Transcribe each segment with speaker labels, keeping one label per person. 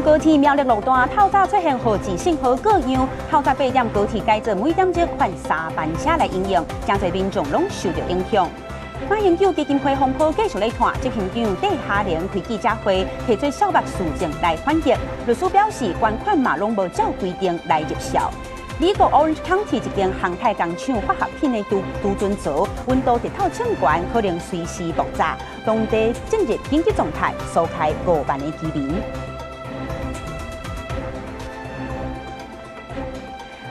Speaker 1: 灣高鐵苗栗路段透早出現號誌信號過樣，透早8點高鐵改做每點鐘換三班車來營運，誠濟民眾攏受著影響。馬英九基金會風波繼續咧拖，執行長戴嘉玲開記者會，提出小目事證來反擊。律師表示，捐款嘛攏無照規定來入賬。美國 Orange County 一間航太工廠化學品的儲存槽溫度直透衝懸，可能隨時爆炸。當地進入緊急狀態，疏開5萬个居民。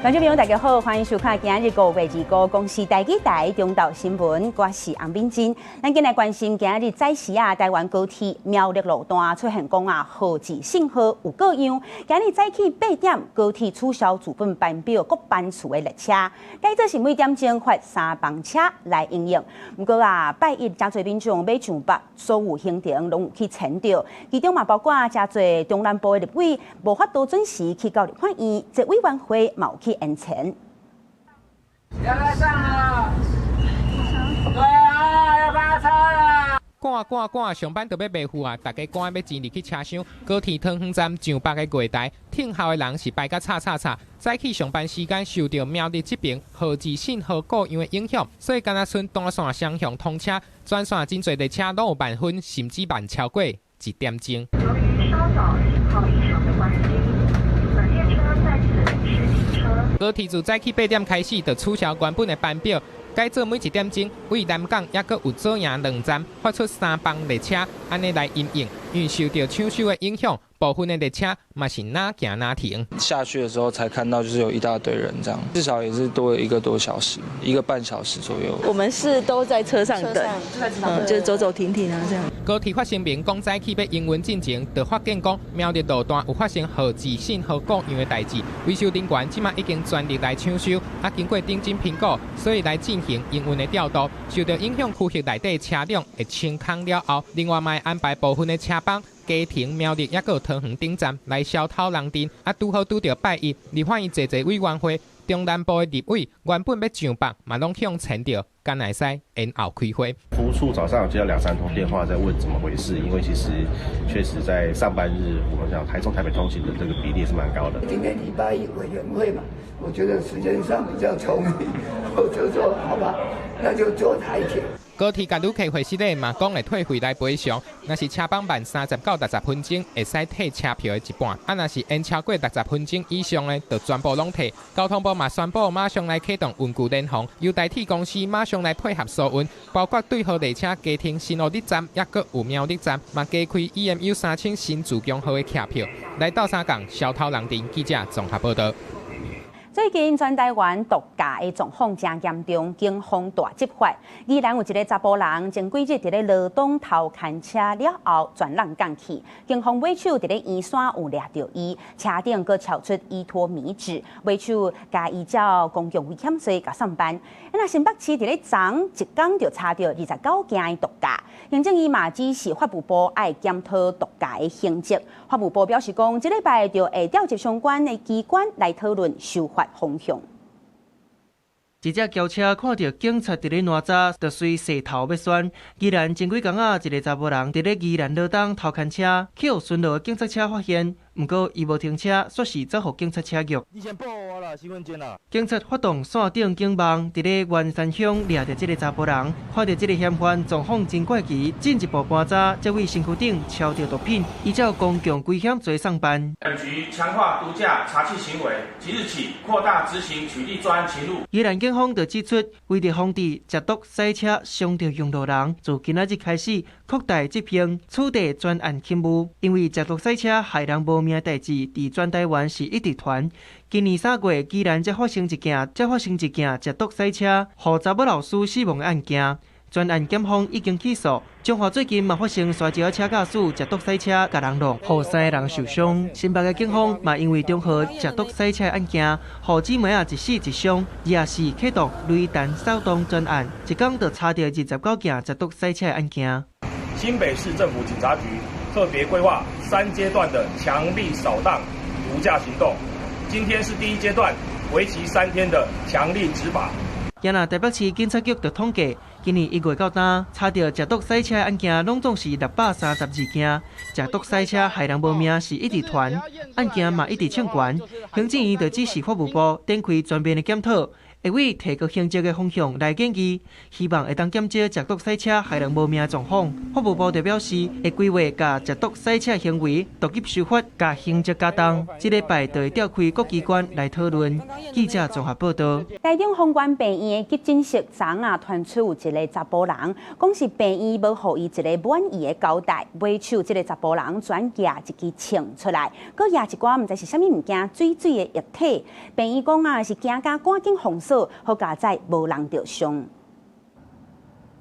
Speaker 1: 觀眾朋友，大家好，歡迎收看今日5月25公視台語台中晝新聞，我是洪敏珍。咱今來關心今日早時啊，台灣高鐵苗栗路段出現講啊，號誌信號有過樣。今日早起8點，高鐵取消部分班表各班次的列車，改做是每點鐘發三班車來營運。毋過啊，拜一誠濟民眾欲上北，所有行程攏有去延著，其中嘛包括誠濟中南部的立委無法度準時去到立法院，這委員會嘛有去延前。
Speaker 2: 要來上了，對啊，要發車啦！
Speaker 3: 趕趕趕，上班就欲袂赴啊！大家趕欲擠入去車廂，高鐵桃園站上北的月台，等候的人是排甲吵吵吵。早起上班時間受著苗栗這邊號誌信號故障的影響，所以敢若賰單線雙向通車，全線真濟列車攏有慢分，甚至慢超過一點鐘。
Speaker 4: 由於稍早信號異常的關係，本列車在此臨時停車。
Speaker 3: 高鐵自早起8點開始，就取消原本的班表，改做每一點鐘對南港猶閣有左營兩站發出三班列車，按呢來因應。因為受著搶修的影響，部分的列車嘛是哪行哪停。
Speaker 5: 下去的時候才看到，就是有一大堆人這樣，至少也是多了一個多小時，一個半小時左右。
Speaker 6: 我們是都在車上等，就走走停停啊，這樣。
Speaker 3: 高鐵發聲明講，早起欲營運進前，就發現講苗栗路段有發生號誌信號故障的代誌，維修人員這馬已經全力來搶修，啊，經過頂級評估，所以來進行營運的調度。受著影響區域內底車輛會清空了後，另外嘛會安排部分的車班加停苗栗猶閣桃園頂站來消透人陣，啊，拄好拄著拜一，立法院坐坐委員會，中南部的立委原本欲上北，嘛攏向前著，敢會使延後開會。
Speaker 7: 服務處早上有接到兩三通電話，在問怎麼回事，因為其實確實在上班日，我們講台中台北通勤的這個比例是蠻高的。
Speaker 8: 今天禮拜一委員會嘛，我覺得時間上比較充裕，我就說好吧，那就坐台鐵。
Speaker 3: 高鐵共旅客會失禮嘛，講會退費來賠償。若是車班慢30到60分鐘，會使退車票的一半；啊，若是延超過六十分鐘以上的，就全部攏退。交通部嘛宣布，馬上來啟動遠距聯防，由台鐵公司馬上來配合疏運，包括對號列車加停新烏日站，猶閣有苗栗站，嘛加開 EMU 3000新自強號的客票。來鬥相共，消透人陣，記者綜合報導。
Speaker 1: 最近全台灣毒駕的狀況誠嚴重，警方大執法。宜蘭有一个查埔人，前幾日佇咧羅東偷牽車了後，全攏降去。警方尾手佇咧圓山有掠著伊，車頂閣撨出依托咪酯，尾手共依照公共危險罪共送辦。那新北市佇咧昨一工就查著29件的毒駕，行政院嘛指示法務部愛檢討毒駕的刑責。法務部表示講，這禮拜就會調集相關的機關來討論修法方向。
Speaker 9: 一隻轎車看著警察佇咧攔查，就隨勢頭欲竄。宜蘭前幾工仔，一个查埔人佇咧宜蘭羅東偷牽車，去予巡邏的警察車發現，毋過伊無停車，煞是走予警察車虐。
Speaker 10: 你先報我啦，身份證啦。
Speaker 9: 警察發動線頂警網，佇咧員山鄉掠著這个查埔人，看著這个嫌犯狀況真怪奇，進一步盤查，這位身軀頂撨著毒品，依照公共危險罪送辦。
Speaker 11: 本局強化毒駕查緝行為，即日起擴大執行取締專案勤務。
Speaker 9: 宜蘭警方就指出，為著防止食毒賽車傷著用路人，自今仔日開始擴大執行取締專案勤務。因為食毒賽車害人無命代誌，佇全台灣是一直傳。今年3月，宜蘭才發生一件，才發生一件食毒賽車，予查某老師死亡的案件。專案檢方已經起訴。彰化最近嘛發生摔跤車駕駛食毒賽車，共人挵，予三個人受傷。新北的警方嘛因為中和食毒賽車案件，予姊妹仔一死一傷，24啟動雷霆掃蕩專案，一工就查著29件食毒賽車案件。
Speaker 11: 新北市政府警察局特別規劃三階段的強力掃蕩毒駕行動，今天是第一階段，為期3天的強力執法。
Speaker 9: 今仔台北市警察局就統計，今年1月到今，查著食毒驶车案件攏總是632件，食毒驶車害人無命是一直傳，案件嘛一直衝懸。行政院就指示法務部展開全面的檢討，會為提高刑責的方向來建議，希望會當減少食毒駛車害人無命狀況。法務部就表示，會規劃共食毒駛車行為逐級修法，共刑責加重。這禮拜就會召開各機關來討論。記者綜合報道。
Speaker 1: 台中豐原病院的急診室昨仔傳出有一個查埔人，講是病院無予伊一個滿意的交代，尾手這个查埔人轉舉一支槍出來，閣舉一寡毋知是啥物物件水水的液體。病院講啊，是驚甲趕緊封鎖，好佳哉無人著傷。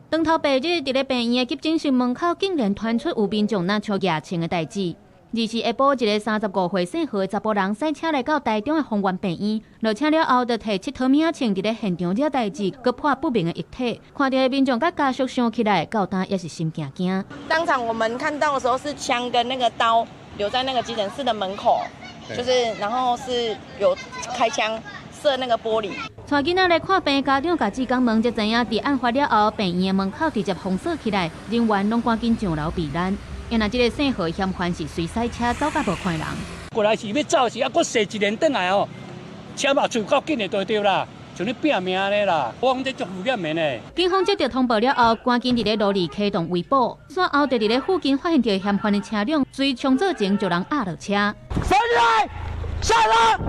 Speaker 12: 當頭白日，佇咧病院的急診室門口，竟然傳出有民眾若像舉槍的代誌。二是下晡，一个35歲姓何的查埔人駛車來到台中的豐原病院，落車了後，就提七桃物仔槍佇咧現場惹代誌，閣潑不明的液體，看著民眾佮家屬傷起來，到今也是心驚驚。
Speaker 13: 當場我們看到的時候，是槍跟那個刀留在那個急診室的門口，就是然後是有開槍射那個玻璃。
Speaker 12: 帶囡仔來看病，家長共志工問，才知影佇案發了後，病院的門口直接封鎖起來，人員攏趕緊上樓避難。原來這个姓何嫌犯是隨駛車走甲無看人。
Speaker 14: 過來是欲走時，啊，閣踅一連轉來哦，車嘛追較緊的就對啦，像咧拼命咧啦。我講這足危險的呢。
Speaker 12: 警方接到通報了後，趕緊佇咧路里啟動圍捕，煞後就佇咧附近發現著嫌犯的車輛，隨衝做前就人壓落車。
Speaker 2: 上來，下來。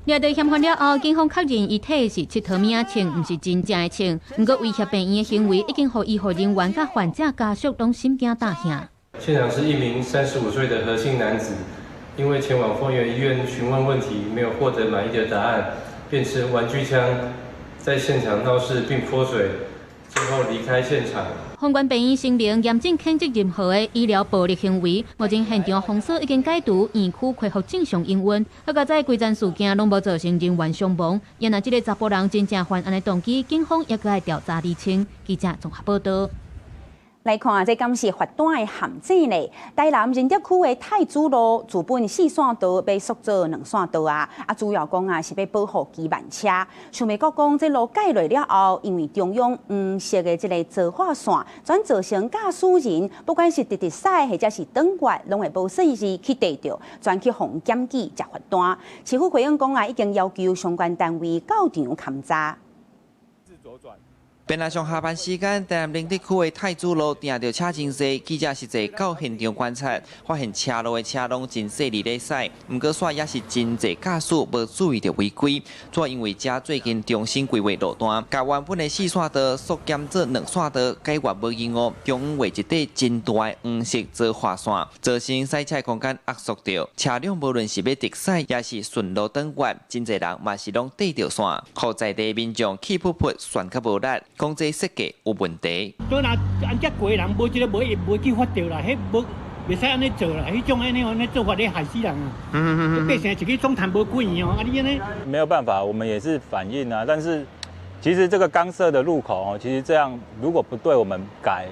Speaker 12: 掠著嫌犯了後，警方確認伊提的是七桃物仔槍，毋是真正的槍。毋過威脅病院的行為，已經予醫護人員佮患者家屬攏心驚膽嚇。
Speaker 15: 現場是一名35歲的何姓男子，因為前往豐原醫院詢問問題，沒有獲得滿意的答案，便持玩具槍在現場鬧事並潑水，最後離開現場。
Speaker 12: 宏觀病院聲明嚴正譴責任何的醫療暴力行為。目前現場封鎖已經解除，院區恢復正常營運。好佳哉規件事件攏無造成人員傷亡。若這个查埔人真正犯案的動機，警方也閣愛調查釐清。記者綜合報道。
Speaker 1: 來看，這敢是罰單的陷阱呢？台南仁德區的太子路，自本四線道欲縮做兩線道啊！啊，主要講啊是欲保護機慢車。想袂到講，這路蓋落了後，因為中央黃色的這个槽化線，轉造成駕駛人不管是直直駛或者是轉彎，攏會無細緻去綴著，轉去予人檢舉食罰單。市府回應講啊，已經要求相關單位到場勘查。
Speaker 16: 平常上下班時間，台南仁德區的太子路定著車真濟，記者實際到現場觀察，發現車路的車攏真細膩咧駛，毋過煞也是真濟駕駛無注意著違規，主要因為遮最近重新規劃路段，共原本的四線道縮減做兩線道，解決無疑誤，中央畫一塊真大的黃色槽化線，造成駛車空間壓縮著，車輛無論是欲直駛，抑是順路轉彎，真濟人嘛是攏綴著線，予在地民眾氣噗噗，旋較無力。講這設計有問題。
Speaker 14: 對啦，按遮過人無這个無無去發著啦，彼無袂使按呢做啦，彼種按呢按呢做法咧害死人啊！百姓一個總趁無幾年哦，啊你按呢？
Speaker 17: 沒有辦法，我們也是反映啊。但是其實這個剛設的路口哦，其實這樣如果不對我們改，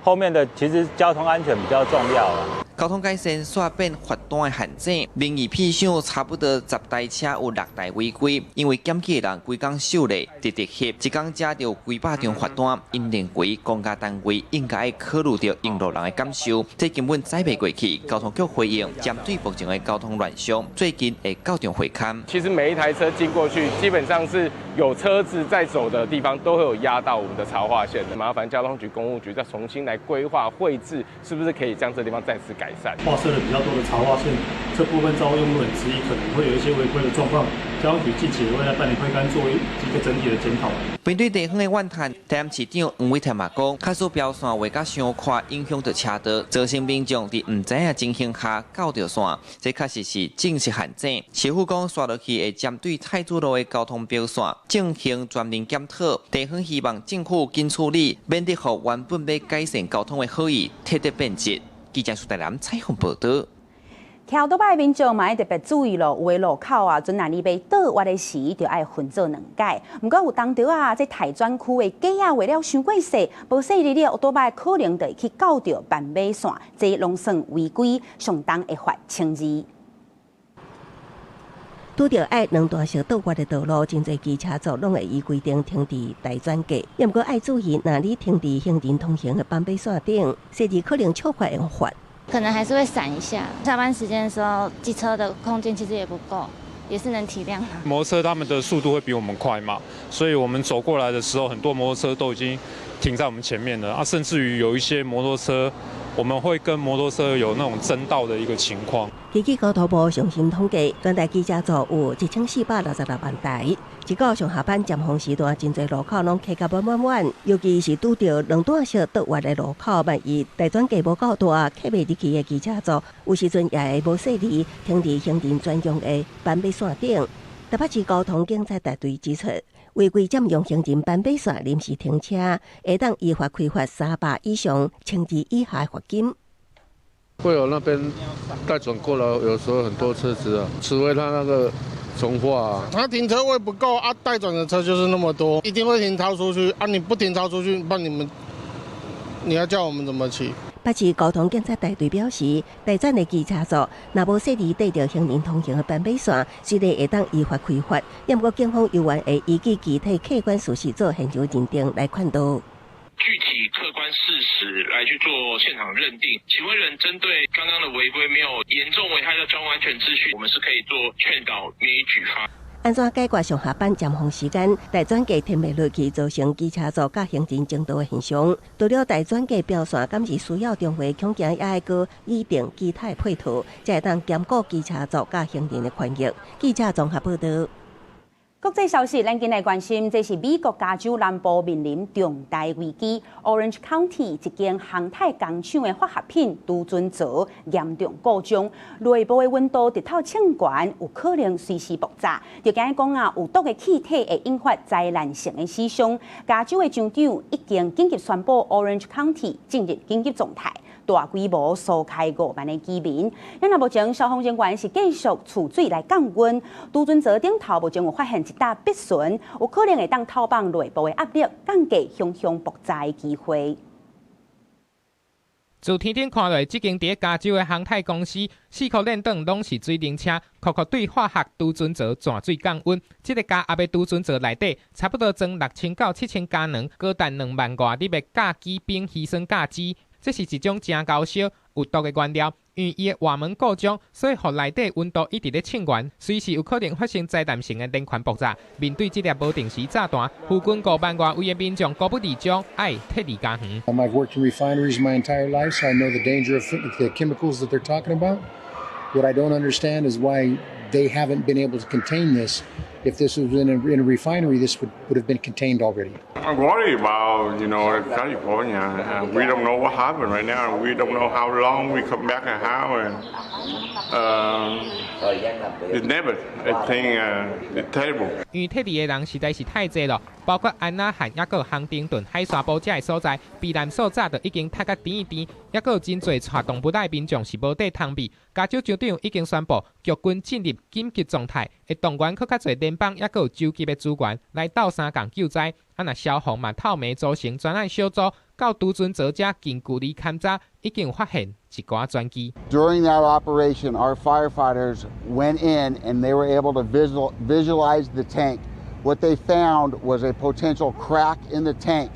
Speaker 17: 後面的其實交通安全比較重要啦。
Speaker 16: 交通改善煞變罰單的陷阱，民意屁想差不多10台車有6台違規，因為檢舉的人規工秀咧，直直翕，一工遮就有幾百張罰單。𪜶認為公家單位應該考慮著用路人的感受，這根本載袂過去。交通局回應，針對目前的交通亂象，最近會到場會勘。
Speaker 18: 其實每一台車經過去，基本上是有車子在走的地方，都會有壓到我們的槽化線的。麻煩交通局、工務局再重新來規劃繪製，是不是可以將這地方再次改善？
Speaker 19: 劃設了比較多的槽化線，這部分遭用路人質疑可能會有一些違規的狀況。交通局近期也會來辦理會勘，做一個整體的檢討。
Speaker 16: 面對地方的怨嘆，台南市長黃偉哲嘛講，假使標線畫甲傷寬，影響著車道，造成民眾佇毋知影情形下絞著線，這確實是正式陷阱。市府講，煞落去會針對太子路的交通標線進行全面檢討，地方希望政府緊處理，免得予原本欲改善交通的好意徹底變質。記者蘇台南採訪報導。
Speaker 1: 騎歐多擺民眾嘛愛特別注意咯，有的路口啊，陣若你欲倒彎的時，就愛分做兩改。毋過有當著啊，這待轉區的格仔畫了傷過細，無細膩的歐多擺可能就會去絞著斑馬線，這攏算違規，相當會罰千二。
Speaker 20: 拄著愛兩段式倒彎的道路，真濟機車族攏會依規定停佇待轉格。毋過愛注意，若你停佇行人通行的斑馬線頂，細膩可能笑話會罰。
Speaker 21: 可能還是會閃一下。下班時間的時候，機車的空間其實也不夠，也是能體諒。
Speaker 22: 摩托車他們的速度會比我們快嘛，所以我們走過來的時候，很多摩托車都已經停在我們前面了啊，甚至於有一些摩托車，我們會跟摩托車有那種爭道的一個情況。
Speaker 20: 根據交通部上新統計，全台機車族有1466萬台。一到上下班尖峰時段，真濟路口攏客甲滿滿滿，尤其是拄著兩段式倒彎的路口，萬一待轉格無夠大，客袂入去的機車族，有時陣也會無細膩停佇行人專用的斑馬線頂。台北市交通警察大隊指出，違規佔用行人斑馬線臨時停車，會當依法開罰300以上1200以下罰金。
Speaker 23: 會有那邊待轉過來，有時候很多車子啊，除非他那個重劃啊，
Speaker 24: 他停車位不夠啊，待轉的車就是那麼多，一定會停超出去啊！你不停超出去，那你們你要叫我們怎麼騎？
Speaker 20: 北市交通警察大隊表示，待轉的機車族若無細膩綴著行人通行的斑馬線，雖然會當依法開罰，毋過警方猶原會依據具體客觀事實做現場認定來勸導。
Speaker 25: 具體客觀事實來去做現場認定，行為人針對剛剛的違規沒有嚴重危害到交通安全秩序，我們是可以做勸導，免予舉發。
Speaker 20: 按怎解決上下班尖峰時間待轉格停袂落去，造成機車族佮行人爭道的現象？除了待轉格標線，敢是需要重劃，恐驚也愛閣擬定其他的配套，才會當兼顧機車族佮行人的權益。記者綜合報導。
Speaker 1: 國際消息，咱緊來關心，這是美國加州南部面臨重大危機。Orange County 一間航太工廠的化學品儲存槽嚴重故障，內部的溫度直透衝懸，有可能隨時爆炸。就驚講啊，有毒的氣體會引發災難性的死傷。加州的州長已經緊急宣布 Orange County 進入緊急狀態。大規模疏開5萬的居民。那目前消防人員是繼續儲水來降溫，儲存槽頂頭目前有發現一疊篳醇，有可能會當透放內部的壓力，降低熊熊爆炸的機會。
Speaker 3: 自天頂看落，這間佇加州的航太公司，四箍輪轉攏是水冷車，確確對化學儲存槽泉水降溫。這个加壓的儲存槽內底，差不多裝6000到7000加侖，高達2萬外粒的甲基丙烯酸甲酯。這是一種誠厚燒有毒的原料，因為伊的活門故障，所以予內底溫度一直咧衝懸，隨時有可能發生災難性的連環爆炸。面對這粒無定時炸彈，附近5萬外位的民眾高不離將愛撤離家園。
Speaker 26: I've worked in refineries my entire life, so I know the danger of the chemicals that they're talking about. What I don't understand is why they haven't been able to contain this. If this was in a refinery, this would have been contained already.
Speaker 27: I'm worried about California. We don't know what happened right now. We don't know how long we come back and how. And it's never, I think, it's terrible.
Speaker 3: 因為撤離的人實在是太濟了，包括安那漢，抑閣亨廷頓、海沙堡這个所在，避難所早就已經塞甲甜甜，抑閣有真濟帶動物的民眾是無地通避。加州州長已經宣布，局軍進入緊急狀態，會動員閣較濟聯邦抑閣有州級的資源來鬥相共救災。啊，若消防嘛透明組成專案小組，到儲存槽遮近距離勘查，已經發現一寡轉機。
Speaker 28: During that operation, our firefighters went in and they were able to visualize the tank. What they found was a potential crack in the tank,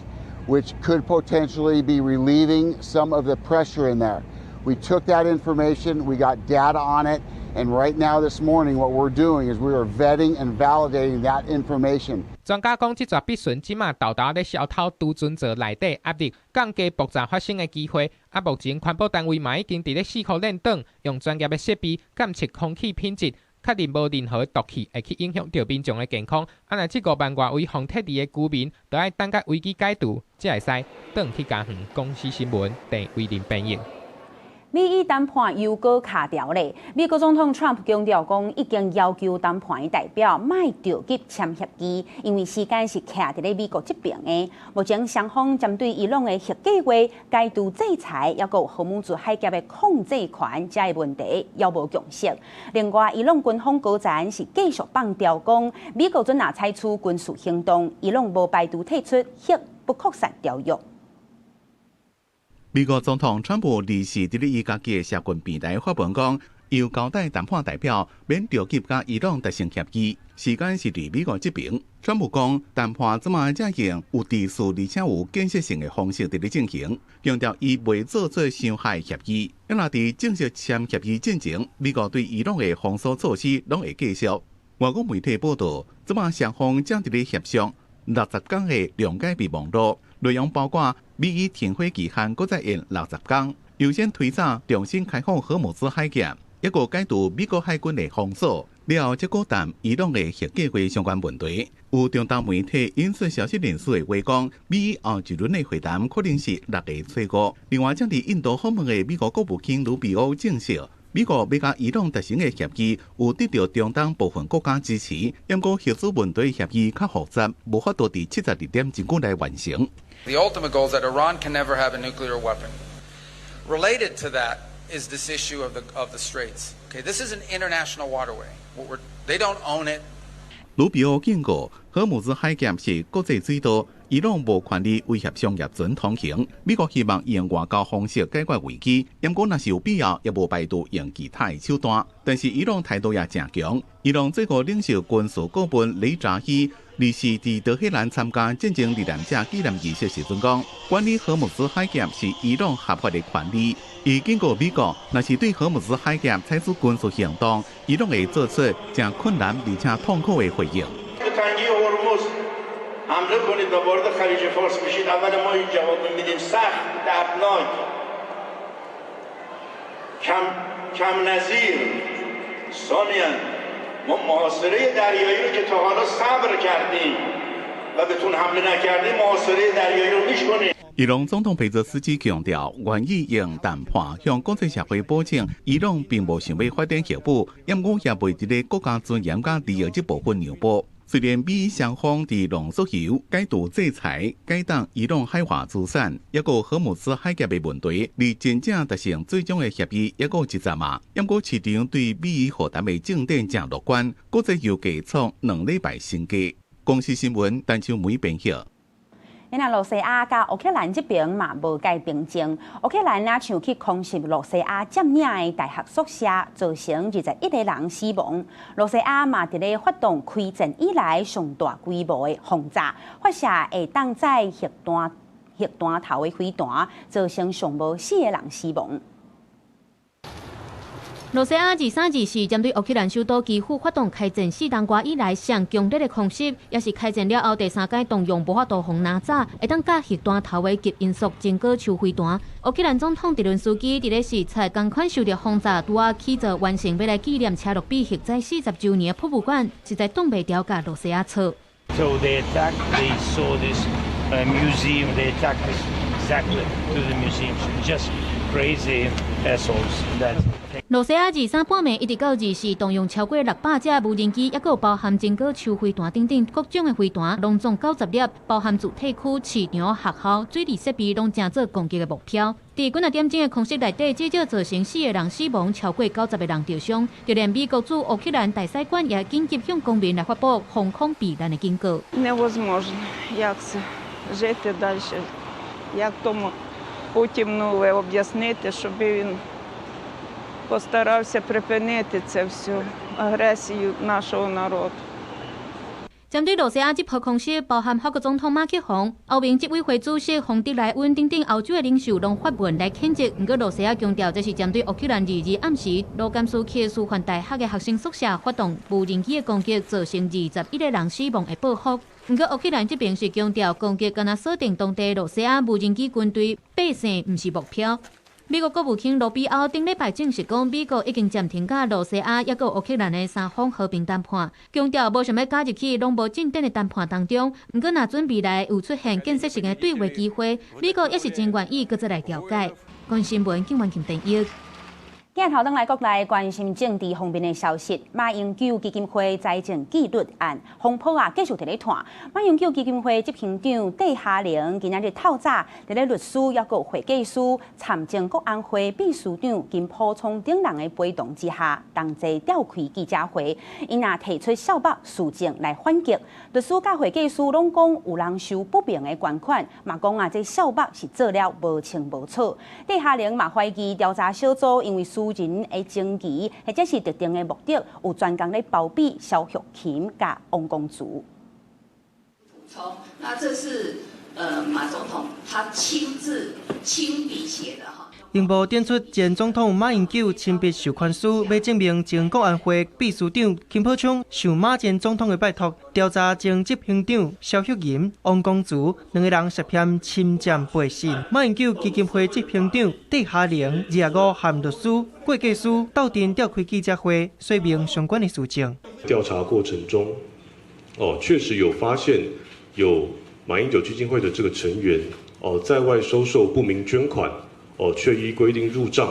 Speaker 28: which could potentially be relieving some of the pressure in there. We took that information, we got data on it, and right now this morning what we're doing is we are vetting and validating that information.
Speaker 3: 專家講，這逝篳醇這馬沓沓咧消透儲存槽內底壓力，降低爆炸發生的機會。啊，目前環保單位嘛已經佇咧四箍輪轉，用專業的設備監測空氣品質，確認無任何毒氣會去影響著民眾的健康。啊，若這5萬外位予撤離的居民，著愛等甲危機解除，才會使轉去家園。公視新聞鄭偉林編譯。
Speaker 1: 美伊談判又閣卡條咧。美國總統川普強調講，已經要求談判的代表莫著急簽協議，因為時間是徛佇咧美國這邊的。目前雙方針對伊朗的核計劃、解除制裁，抑閣有荷姆茲海峽的控制權這个問題，猶無共識。另外，伊朗軍方高層是繼續放調講，美國準若採取軍事行動，伊朗無排除退出核不擴散條約。
Speaker 29: 美國總統川普臨時佇咧伊家己的社群平台發文講，
Speaker 4: 伊有交代談判代表免著急佮伊朗達成協議，時間是佇美國這邊。川普講談判這馬才用有秩序而且有建設性的方式佇咧進行，強調伊袂做出傷害協議。啊若佇正式簽協議進前，美國對伊朗的封鎖措施攏會繼續。外國媒體報道，這馬雙方正佇咧協商60天的諒解備忘錄，內容包括美伊停火期限閣再延60天，優先推早重新開放荷姆茲海峽，抑閣解除美國海軍的封鎖。了後，才閣談伊朗的核計劃相關問題。有中東媒體引述消息人士的話講，美伊後一輪的會談可能是6月初五。另外，正佇印度訪問的美國國務卿盧比歐證實，美國欲佮伊朗達成的協議有得到中東部分國家支持，毋過核子問題協議較複雜，無法度佇72點真久來完成。
Speaker 5: The ultimate goal is that Iran can never have a nuclear weapon. Related to that is this issue of the straits. Okay, this is an international waterway. They don't own it.
Speaker 4: 盧比歐警告，荷姆茲海峽是國際水道，伊朗無權利威脅商業船通行。美國希望用外交方式解決危機，毋過若是有必要，也無排除用其他的手段。但是伊朗態度也誠強。伊朗最高領袖軍事顧問雷扎希二四佇德黑蘭參加戰爭罹難者紀念儀式時陣講，管理荷姆茲海峽是伊朗合法的權利。伊警告美國，若是對荷姆茲海峽採取軍事行動，伊朗會做出誠困難而且痛苦的回應。
Speaker 6: حمله کنید و وارد خلیج فارس بشید اول ما این جواب میدیم سخت دردناک کم کم نظیر ثانیا ما محاصره دریایی رو که تا حالا صبر کردیم و بهتون حمله نکردیم محاصره دریایی رو میشکنیم.
Speaker 4: 伊朗總統裴澤斯基強調，願意用談判向國際社會保證，伊朗並無想欲發展核武，毋過也袂佇咧國家尊嚴佮利益這部分讓步。雖然美伊雙方佇濃縮鈾解除制裁、解凍伊朗海外資產，抑閣荷姆茲海峽的問題，離真正達成最終的協議抑閣有一站嘛。毋過市場對美伊和談的進展誠樂觀，國際油價創2禮拜新低。公視新聞陳秋梅編譯。
Speaker 1: 那羅西亞佮烏克蘭這邊嘛無蓋平靜，烏克蘭若像去空襲羅西亞佔領的大學宿舍，造成21個人死亡。羅西亞嘛佇咧發動開戰以來上大規模的轟炸，發射會當載核彈頭的飛彈，造成上無四個人死亡。
Speaker 12: 羅西亞23、24針對烏克蘭首都基輔發動開戰4冬外以來上強烈的空襲，也是開戰了後第三擺動用無法度予轰炸，會當載核彈頭的極音速前高手飛彈。烏克蘭總統澤倫斯基佇咧視察仝款受著轟炸，拄仔起造完成欲來紀念車諾比核災40週年的博物館，實在擋袂牢共羅西亞挫。
Speaker 7: So they attacked, they saw this museum, they attacked this exactly to the museum. Just crazy assholes. That
Speaker 12: 羅西亞23半暝一直到24，動用超過600架無人機，抑閣有包含前高手飛彈等等各種的飛彈，攏總90粒，包含住宅區、市場、學校、水利設備，攏成做攻擊的目標。佇幾若點鐘的空襲內底，至少造成四個人死亡，超過90個人著傷。就連美國駐烏克蘭大使館也緊急向公民來發布防空避難的警告。
Speaker 8: Невозможно, як це жити далі, як тому Путіну об'яснити, щоб він постарався припинити це всю агресію нашого народу.
Speaker 12: 針對羅西亞這波空襲，包含法國總統馬克宏、歐盟執委會主席馮德萊恩等等歐洲的領袖，攏發文來譴責。毋過羅西亞強調，這是針對烏克蘭22暗時盧甘斯克師範大學的學生宿舍發動無人機的攻擊，造成21個人死亡的報復。毋過烏克蘭這邊是強調，攻擊干焦鎖定當地羅西亞無人機軍隊，百姓毋是目標。美國國務卿盧比歐頂禮拜證實講，美國已經暫停佮羅西亞抑閣烏克蘭的三方和平談判，強調無想欲加入去攏無進展的談判當中。毋過，若準未來有出現建設性的對話機會，美國也是真願意閣再來調解。公視新聞，景元琴編譯。
Speaker 1: 鏡頭轉來國內關心政治方面的消息，馬英九基金會財政紀律案風波啊，繼續佇咧湠。馬英九基金會執行長戴嘉玲今仔日透早，佇咧律師抑閣會計師參政國安會秘書長金溥聰等人的陪同之下，同齊召開記者會，𪜶若提出數目事證來反擊。律師佮會計師攏講有人收不明的捐款，嘛講啊，這數目是做了無清無楚。戴嘉玲嘛懷疑調查小組因為私私人的爭議，或者是特定的目的，有專工咧包庇蕭玉琴佮王光慈。
Speaker 2: 那這是馬總統他親自親筆寫的哈。
Speaker 9: 熒幕展出前總統馬英九親筆授權書，欲證明前國安會秘書長金溥聰受馬前總統的拜託，調查前執行長蕭旭垠、王光慈兩個人涉嫌侵佔背信。馬英九基金會執行長戴嘉玲25和律師郭繼師鬥陣召開記者會，說明相關的事情。
Speaker 10: 調查過程中，確實有發現有馬英九基金會的這個成員，在外收受不明捐款。卻依規定入賬，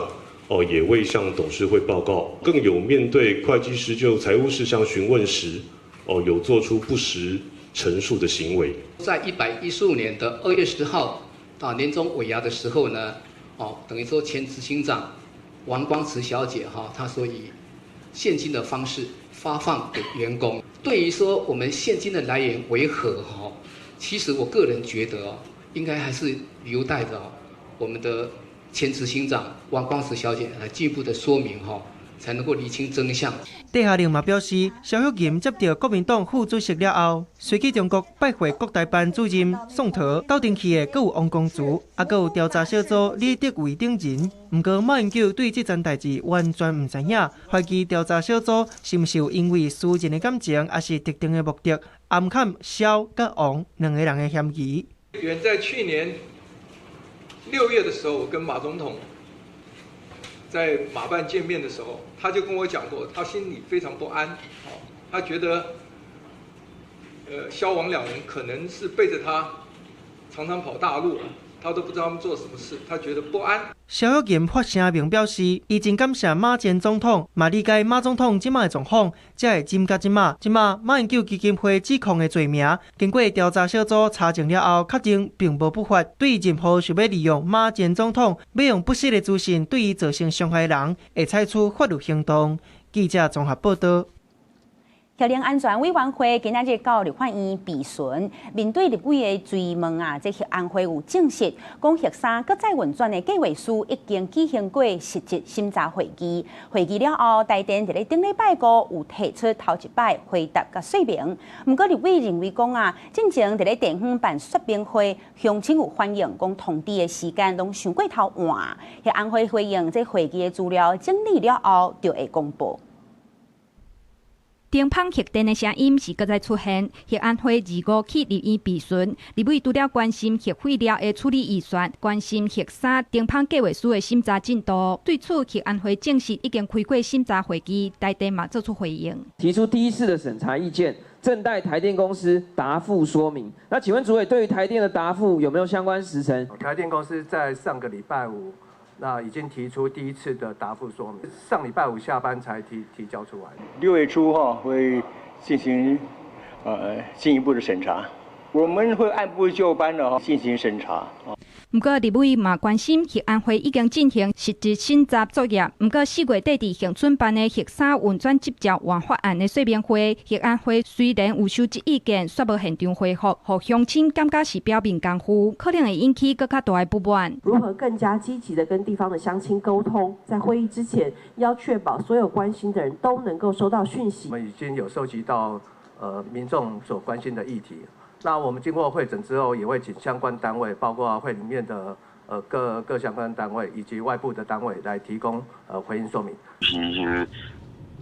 Speaker 10: 也未向董事會報告，更有面對會計師就財務事項詢問時，有做出不實陳述的行為。
Speaker 11: 在115年的2月10號到年終尾牙的時候呢，等於說前執行長王光慈小姐哈，她說以現金的方式發放給員工。對於說我們現金的來源為何哈，其實我個人覺得哦，應該還是留待著我們的前執行長王光慈小姐來進一步的說明哈，才能夠釐清真相。
Speaker 9: 戴嘉玲嘛表示，蕭旭垠接著國民黨副主席了後，隨去中國拜會國台辦主任宋濤，鬥陣去的閣有王光慈，啊閣有調查小組李德維等人。毋過馬英九對這層代誌完全毋知影，懷疑調查小組是毋是有因為私人的感情，抑是特定的目的，暗崁蕭佮王兩個人的嫌疑。
Speaker 13: 遠在去年6月的時候，我跟馬總統在馬辦見面的時候，他就跟我講過，他心裡非常不安，他覺得，蕭王兩人可能是背着他常常跑大陸，他都不知道他們做什麼事，他覺得不安。
Speaker 9: 蕭旭垠發聲明表示，伊真感謝馬前總統，嘛理解馬總統這馬的狀況，才會忍到這馬。這馬馬英九基金會指控的罪名，經過調查小組查證了後，確認並無不法。對任何想欲利用馬前總統，欲用不實的資訊對伊造成傷害的人，會採取法律行動。記者綜合報道。
Speaker 1: 核能安全委員會今仔日到立法院備詢，面對立委的追問啊，這核安會有證實，講核三閣再運轉的計劃書已經舉行過實質審查會議，會議了後，台電佇咧頂禮拜五有提出頭一擺回答佮說明。毋過立委認為講啊，進前佇咧地方辦說明會，鄉親有反映講通知的時間攏傷過頭晚。核安會回應，這會議的資料整理了後，就會公布。
Speaker 14: 頂枋核電的聲音是閣再出現，核安會25去立院備詢，立委除了關心核廢料的處理預算，關心核三頂枋計劃書的審查進度。對此，核安會證實已經開過審查會議，台電嘛做出回應，
Speaker 15: 提出第一次的審查意見，正待台電公司答覆說明。那請問主委對於台電的答覆有沒有相關時程？
Speaker 17: 台電公司在上個禮拜五，那已經提出第一次的答覆說明，上禮拜五下班才提交出來。
Speaker 6: 6月初哈會進行進一步的審查，我們會按部就班的哈進行審查。
Speaker 14: 毋過立委嘛關心核安會已經進行實質審查作業，毋過4月底佇恆春辦的核三運轉執照換發案的說明會，核安會雖然有收集意見，卻無現場回覆，予鄉親感覺是表面功夫，可能會引起閣較大的不滿。
Speaker 29: 如何更加積極的跟地方的鄉親溝通，在會議之前要確保所有關心的人都能夠收到訊息。
Speaker 17: 我們已經有收集到民眾所關心的議題。那我們經過會診之後，也會請相關單位，包括會裡面的各各相關單位以及外部的單位來提供回應說明。
Speaker 25: 其實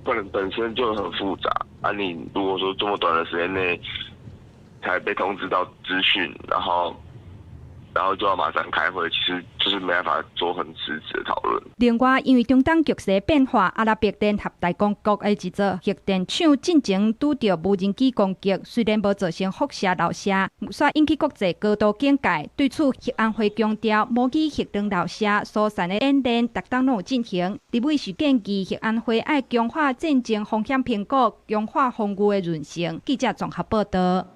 Speaker 25: 本身就很複雜啊！你如果說這麼短的時間內才被通知到資訊，然後就要馬上開會，其實就是沒辦法做很實質的討論。
Speaker 14: 另外，因為中東局勢變化，阿拉伯聯合大公國的一座核電廠進前拄著無人機攻擊，雖然無造成輻射漏射，卻引起國際高度警戒。對此，核安會強調，模擬核能漏射疏散的演練，逐冬攏有進行。立委是建議核安會愛強化戰爭風險評估，強化防禦的韌性。記者綜合報道。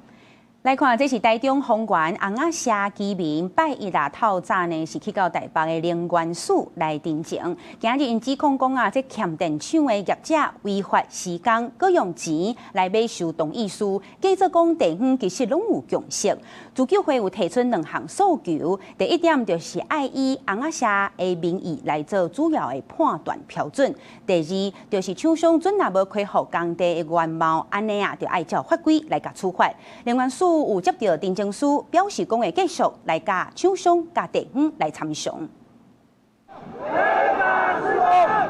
Speaker 1: 來看，這是台中豐原尪仔社居民拜一啦透早呢，是去到台北的能源署來陳情。今日𪜶指控講啊，這欠電廠的業者違法施工，閣用錢來買受同意書，假做講地方其實攏有共識。自救會有提出兩項訴求，第一點就是愛以尪仔社的民意來做主要的判斷標準；第二就是廠商準若無恢復工地的原貌，按呢啊，就愛照法規來共處罰。能源署有接著陳情書，表示講會繼續來共廠商佮地方來參詳。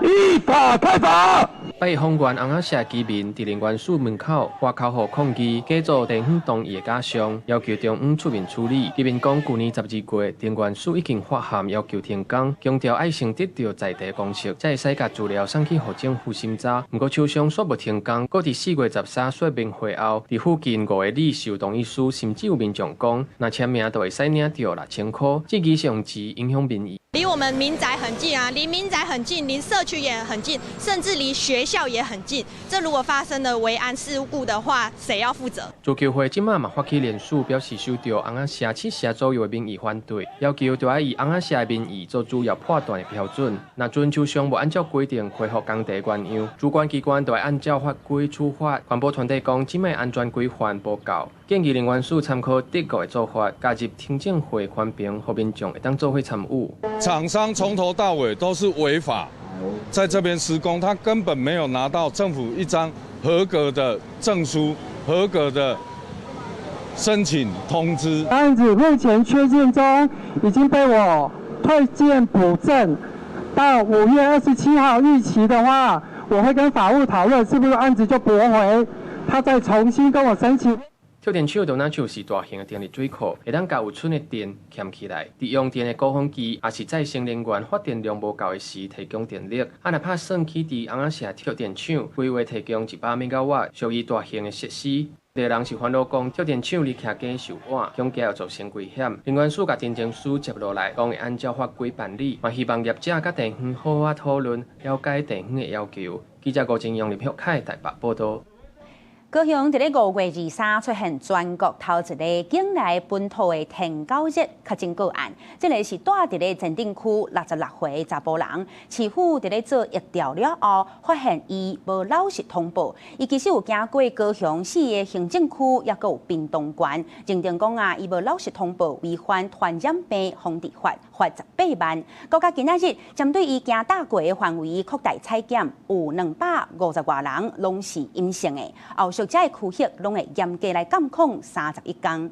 Speaker 16: 依法開罰。
Speaker 18: 拜豐原尪仔社居民佇能源署門口發口號抗議，假做地方同意的假象，要求中央出面處理。居民講，舊年12月，能源署已經發函要求停工，強調愛先得著在地共識，才會使共資料送去予政府審查。毋過廠商煞無停工，閣佇4月13說明會後，佇附近5个里受同意書，甚至有民眾講，若簽名就會使領著6000箍，這支是用錢影響民意。
Speaker 19: 離我們民宅很近啊，離民宅很近，離社區也很近，甚至離學校也很近。這如果發生了維安事故的話，誰要負責？
Speaker 18: 自救會這馬嘛發起聯署，表示受著尪仔社7社左右的民意反對，要求著愛以尪仔社的民意做主要判斷的標準。若準廠商無按照規定恢復工地原樣，主管機關就愛按照法規處罰。環保團體講，這擺安全規範無夠，建議能源署參考德國的做法，加入聽證會環評，予民眾會當做伙參與。
Speaker 20: 廠商從頭到尾都是違法，在這邊施工，他根本沒有拿到政府一張合格的證書、合格的申請通知。
Speaker 21: 案子目前確認中，已經被我退件補正，到5月27號逾期的話，我會跟法務討論，是不是案子就駁回，他再重新跟我申請。
Speaker 18: 跳電廠就若像是大型的電力水庫，會當共有剩的電欠起來，佇用電的高峰期，抑是再生能源發電量無夠的時，提供電力。啊，若拍算起佇尪仔社跳電廠，規劃提供100兆瓦，屬於大型的設施。有人是煩惱講，跳電廠離徛家受遠，恐驚會造成危險。能源署共陳情書接落來，講會按照法規辦理，嘛希望業者佮地方好好討論，了解地方的要求。記者吳正陽、林玉凱台北報導。
Speaker 1: 高雄佇咧5月23出現全國頭一个境內本土的天狗熱確診個案，這个是蹛佇咧前鎮區66歲查埔人，市府佇咧做疫調了後，發現伊無老實通報，伊其實有行過高雄四个行政區，抑閣有屏東縣，認定講啊，伊無老實通報，違反傳染病防治法，罰18萬。國家今仔日針對伊行踏過的範圍擴大採檢，有250外人攏是陰性的，後續這个區域攏會嚴格來監控31天。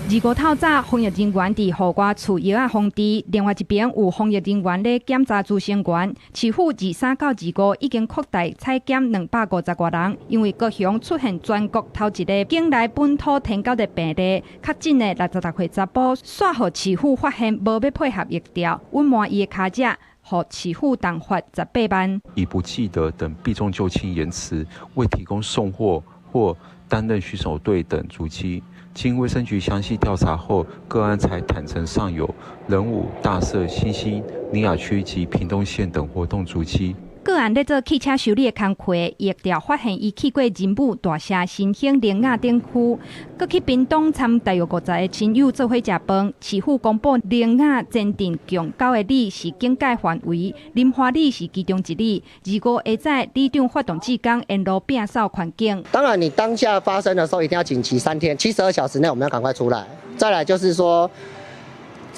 Speaker 14: 25透早，防疫人員佇戶外厝藥仔防治，另外一邊有防疫人員咧檢查資生員。市府23到25已經擴大採檢250外人，因為高雄出現全國頭一个境內本土天狗的病例，確診的66歲查埔，煞予市府發現無欲配合疫調，隱瞞伊的跤跡。予市府重罰18萬。
Speaker 22: 以不記得等避重就輕言辭，未提供送貨或擔任巡守隊等足跡。經衛生局詳細調查後，個案才坦承尚有仁武、大社、新興、苓雅區及屏東縣等活動足跡。
Speaker 14: 個案咧做汽車修理的工課，疫調發現伊去過仁武、大社、新興、苓雅等區，閣去屏東參大約50个親友做伙食飯。市府公布苓雅前鎮共9个里是警戒範圍，林華里是其中一里。25下載里長發動志工沿路摒掃環境。
Speaker 23: 當然，你當下發生的時候一定要緊急3天，72小時內我們要趕快出來。再來就是說，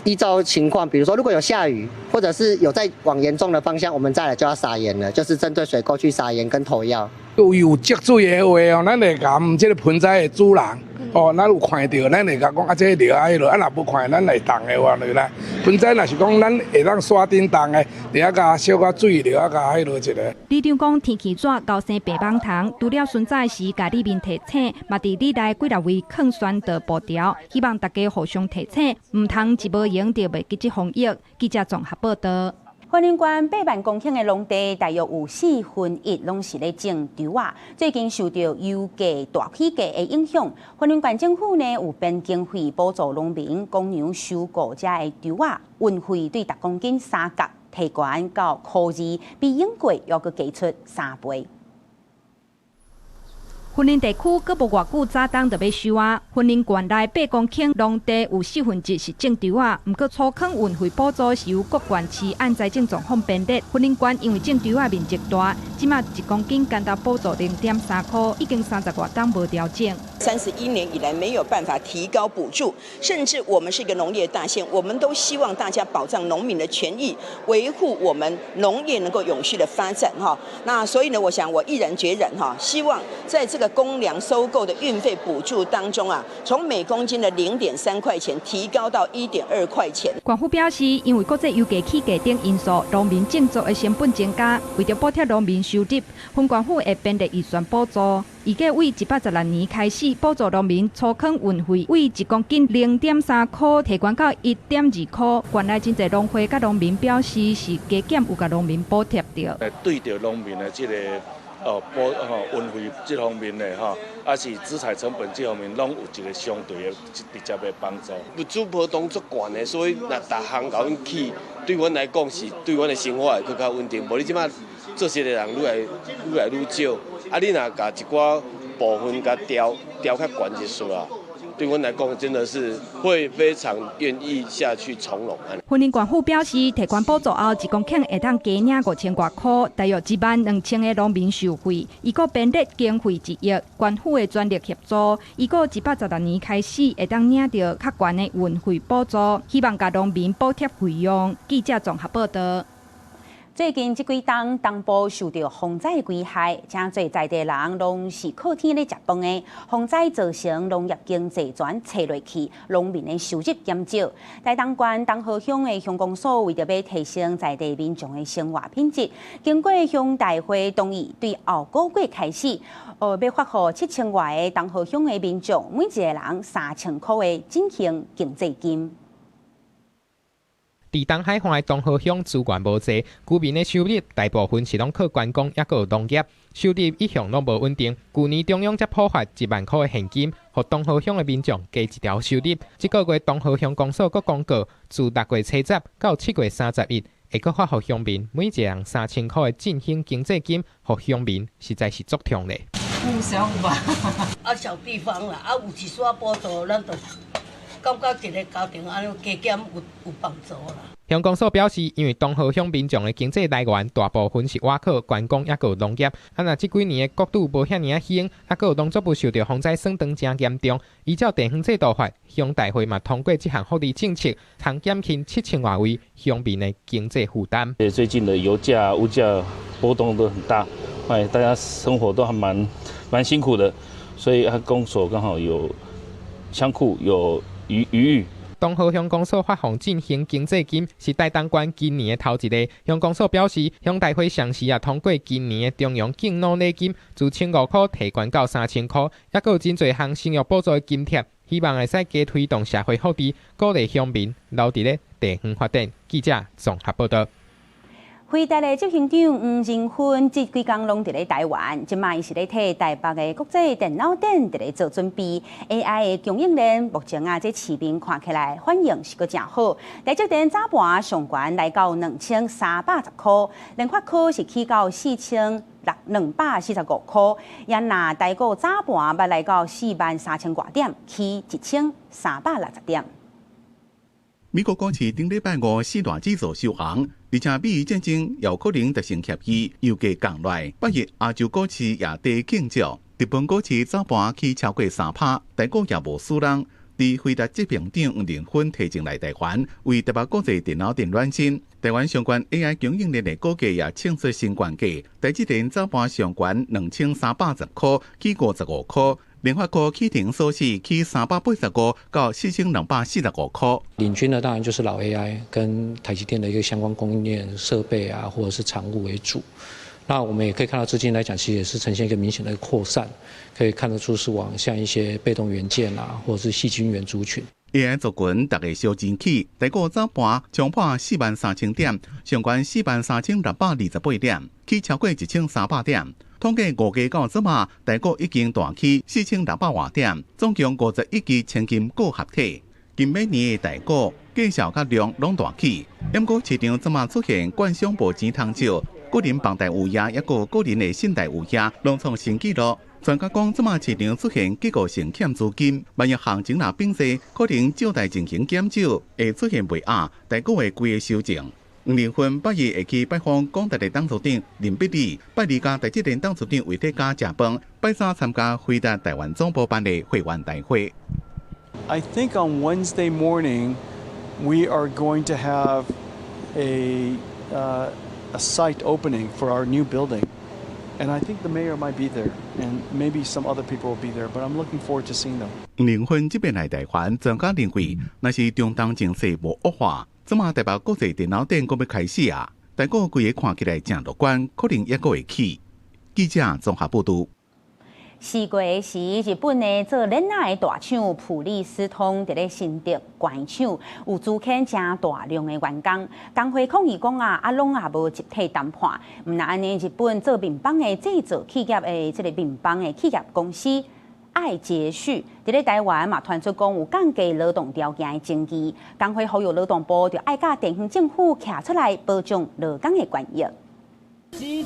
Speaker 23: 依照情況，比如說如果有下雨，或者是有在往嚴重的方向，我們再來就要撒鹽了，就是針對水溝去撒鹽跟投藥。
Speaker 24: 有有積水的話哦，咱會共這个盆栽的主人哦，咱有看著，咱會共講啊，這个著愛彼落，啊若無看，咱來動的話落來。盆栽若是講咱會當山頂動的，著愛共小可水，著愛共彼落一下。
Speaker 14: 里長講天氣熱，𠢕生白蠓蟲，除了巡查時共里民提醒，嘛佇里內幾若位勸宣導步調，希望大家互相提醒，毋通一無閒就袂記得防疫。記者綜合報導。
Speaker 1: 雲林縣8萬公頃的農地，大約有1/4攏是咧種稻仔。最近受著油價大起價的影響，雲林縣政府呢有編經費補助農民公羊收購遮的稻仔，運費對逐公斤3角提懸到箍2，比應季猶閣加出3倍。
Speaker 14: 雲林地區閣無偌久早冬就欲收啊。雲林縣內8公頃農地有1/4是種稻仔，毋過粗糠運費補助是由各縣市按財政狀況編列。雲林縣因為種稻仔面積大，這馬1公斤干焦補助0.3箍，已經30外冬無調整。
Speaker 3: 31年以來沒有辦法提高補助，甚至我們是一個農業大縣，我們都希望大家保障農民的權益，維護我們農業能夠永續的發展哈。那所以呢，我想我毅然決然哈，希望在這個公糧收購的運費補助當中啊，從每公斤的0.3塊錢提高到1.2塊錢。
Speaker 14: 縣府表示，因為國際油價起價等因素，農民種作的成本增加，為著補貼農民收入，縣政府會編列預算補助。預計為116年開始補助農民粗糠運費，為1公斤0.3箍提懸到1.2箍。縣內真濟農會佮農民表示，是加減有共農民補貼著。
Speaker 4: 對著農民的這個補吼運費這方面的吼，抑是資材成本這方面，攏有一個相對的直接的幫助。
Speaker 5: 物資波動足懸的，所以若逐項共阮起，對阮來講是對阮的生活會閣較穩定。無你這馬做事的人愈來愈來愈少，啊，你若共一寡部分共調調較懸一絲啊，對阮來講真的是會非常願意下去從農。
Speaker 14: 雲林縣府表示，提懸補助後，1公頃會當加領5000外箍，大約1萬2千个農民受惠。預估編列經費1億，縣府會全力協助。預估116年開始會當領著較懸的運費補助，希望共農民補貼費用。記者綜合報導。
Speaker 1: 最近這幾冬，東部受著風災危害，誠濟在地人攏是靠天咧食飯的。風災造成農業經濟全切落去，農民的收入減少。台東縣東河鄉的鄉公所為著欲提升在地民眾的生活品質，經過鄉代會同意，對後個月開始，欲發予7000外个東河鄉的民眾，每一个人3000箍的振興經濟金。
Speaker 18: 佇東海岸的東河鄉資源無濟，居民的收入大部分是攏靠觀光，抑閣有農業，收入一向攏無穩定。舊年中央才普發1萬箍的現金，予東河鄉的民眾加一條收入。這個月東河鄉公所閣公告，自6月初10到7月31，會閣發予鄉民每一個人3000箍的振興經濟金，予鄉民實在是足痛咧。
Speaker 7: 有想法，啊小地方啦，啊有一絲補助，咱就感覺一个家庭按呢加減有幫助啦。
Speaker 18: 鄉公所表示，因為東河鄉民眾的經濟來源大部分是倚靠觀光，抑閣有農業。啊，若這幾年的國度無遐爾仔興，抑閣有農作物受著風災損斷誠嚴重。依照地方制度法，鄉代會嘛通過這項福利政策，通減輕7000外位鄉民的經濟負擔。
Speaker 8: 最近的油價、物價波動都很大，哎，大家生活都還蠻辛苦的，所以啊，公所剛好有倉庫有餘裕。
Speaker 18: 東河鄉公所發放振興經濟金，是台東縣今年的頭一个。鄉公所表示，鄉代會上時也通過今年的中央敬老禮金，自1500箍提懸到3000箍，抑閣有真濟項生育補助的津貼，希望會使加推動社會福利，鼓勵鄉民留佇咧地方發展。記者綜合報導。
Speaker 1: 輝達的執行長黃仁勳這幾工攏佇咧台灣，這馬伊是咧替台北的國際電腦展佇咧做準備。AI 的供應鏈目前啊，這市面看起來反應是閣誠好。台積電早盤上懸來到2310箍，聯發科是起到4645箍，也若台股早盤捌來到4萬3000外點，起1360點。
Speaker 12: 美國股市頂禮拜五四大指數收紅，而且美伊戰爭有可能達成協議，油價降落來。八日亞洲股市也低見少，日本股市早盤起超過3趴，台股也無輸人。佇輝達執行長黃仁勳提前來台灣，為台北國際電腦展暖身。台灣相關 AI 供應鏈的股價也創出新懸價，台積電早盤上懸2310箍，起55箍。聯發科起停收市起385到4245箍。
Speaker 26: 領軍的當然就是老 AI 跟台積電的一個相關供應鏈設備啊，或者是產物為主。那我們也可以看到資金來講，其實也是呈現一個明顯的擴散，可以看得出是往像一些被動元件啊，或者是矽晶圓族群。
Speaker 12: AI 族群逐家相爭起，台股早盤衝破4萬3000點，上懸43,628點，起超過1300點。統計5月到這馬，台股已經大起4600外點，總共51支千金股合體。近每年的台股價數佮量攏大起，毋過市場這馬出現券商無錢通借，個人房貸有壓，抑閣個人的信貸有壓，攏創新紀錄。專家講，這馬市場出現結構性欠資金，萬一行情若變勢，可能借貸情形減少，會出現賣壓，台股會規个修正。黃仁勳拜一會去拜訪廣達的董事長林碧麗，拜二佮台積電董事長魏哲家食飯，拜三參加輝達台灣總部辦的會員大會。
Speaker 2: I think on Wednesday morning we are going to have a site opening for our new building, and I think the mayor might be there, and maybe some other people will be there. But I'm looking forward to seeing them.
Speaker 12: 黃仁勳這擺來台灣，專家認為，若是中東情勢無惡化，這馬台北國際電腦展閣欲開始啊！台股規个看起來誠樂觀，可能猶閣會起。記者綜合報導。
Speaker 1: 4月時，日本的做鏈仔的大廠普利司通佇咧新竹關廠有資遣誠大量的員工，工會抗議講啊，攏也無集體談判。毋但按呢，日本做麵包的製造企業的這个麵包的企業公司愛捷旭，佇咧台灣嘛傳出講有降低勞動條件的爭議，工會呼籲勞動部著愛佮地方政府徛出來保障勞工的權益。
Speaker 6: 日益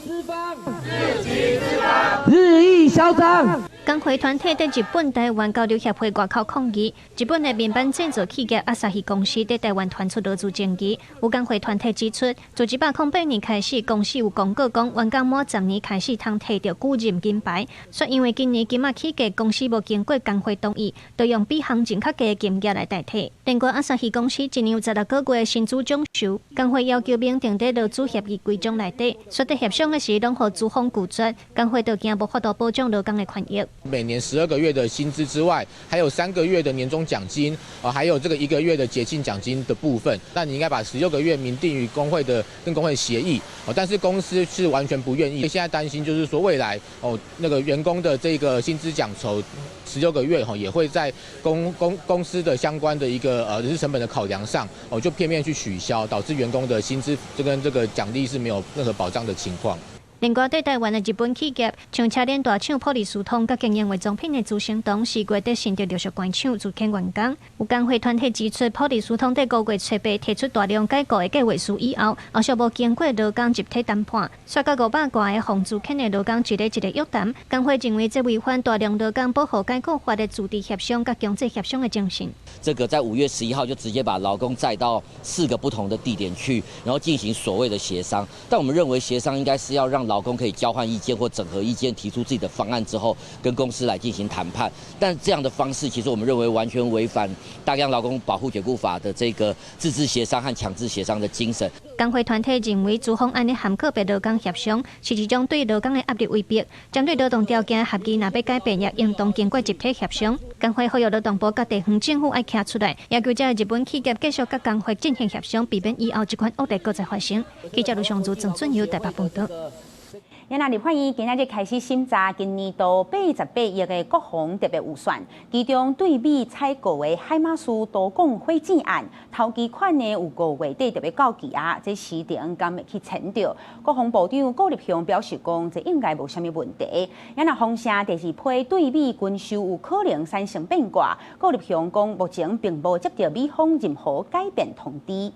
Speaker 6: 囂張。
Speaker 9: 工會團體佇日本台灣交流協會外口抗議，日本的麵板製造企業阿薩希公司佇台灣傳出勞資爭議。有工會團體指出，自108年開始，公司有公告講，員工滿10年開始通提著久任金牌，卻因為今年金仔起價，公司無經過工會同意，就用比行情較低的金額來代替。另外，阿薩希公司一年有16個月的薪資獎酬，工會要求明定佇勞資協議規章內底，說佇協商的時攏予資方拒絕，工會就驚無法度保障勞工的權益。
Speaker 10: 每年12個月的薪資之外，還有3個月的年終獎金，啊，還有這個1個月的節慶獎金的部分。那你應該把16個月明定於工會的跟工會協議，哦，但是公司是完全不願意。現在擔心就是說未來哦，那個員工的這個薪資獎酬16個月哈，也會在公司的相關的一個人事成本的考量上，哦，就片面去取消，導致員工的薪資這跟這個獎勵是沒有任何保障的情況。
Speaker 9: 另外，對台灣的日本企業，像車鏈大廠普利司通佮經營化妝品的資生堂，4月佇新竹陸續關廠資遣員工。有工會團體指出，普利司通佇5月初八提出大量解雇的計劃書以後，後續無經過勞工集體談判，煞佮500外个予資遣的勞工一个一个約談。工會認為這違反大量勞工保護解雇法的自治協商佮強制協商的精神。
Speaker 11: 這個在5月11號就直接把勞工載到四個不同的地點去，然後進行所謂的協商。但我們認為協商應該是要讓勞工可以交換意見或整合意見，提出自己的方案之後，跟公司來進行談判。但這樣的方式，其實我們認為完全違反大量勞工保護解雇法的這個自治協商和強制協商的精神。
Speaker 9: 工會團體認為，資方按呢含個別勞工協商，是一種對勞工的壓力威逼。針對勞動條件合議，若欲改變，也應當經過集體協商。工會呼籲勞動部佮地方政府愛徛出來，要求這日本企業繼續佮工會進行協商，避免以後這款惡例閣再發生。記者盧尚如、鄭俊友台北報導。
Speaker 1: 那立法院今仔日開始審查今年度88億的國防特別預算，其中對美採購的海馬斯多管火箭案，頭期款呢有5月底就欲到期啊，這時程敢會去延著？國防部長顧立雄表示講，這應該無啥物問題。啊若風聲第二批對美軍售有可能產生變卦，顧立雄講目前並無接著美方任何改變通知。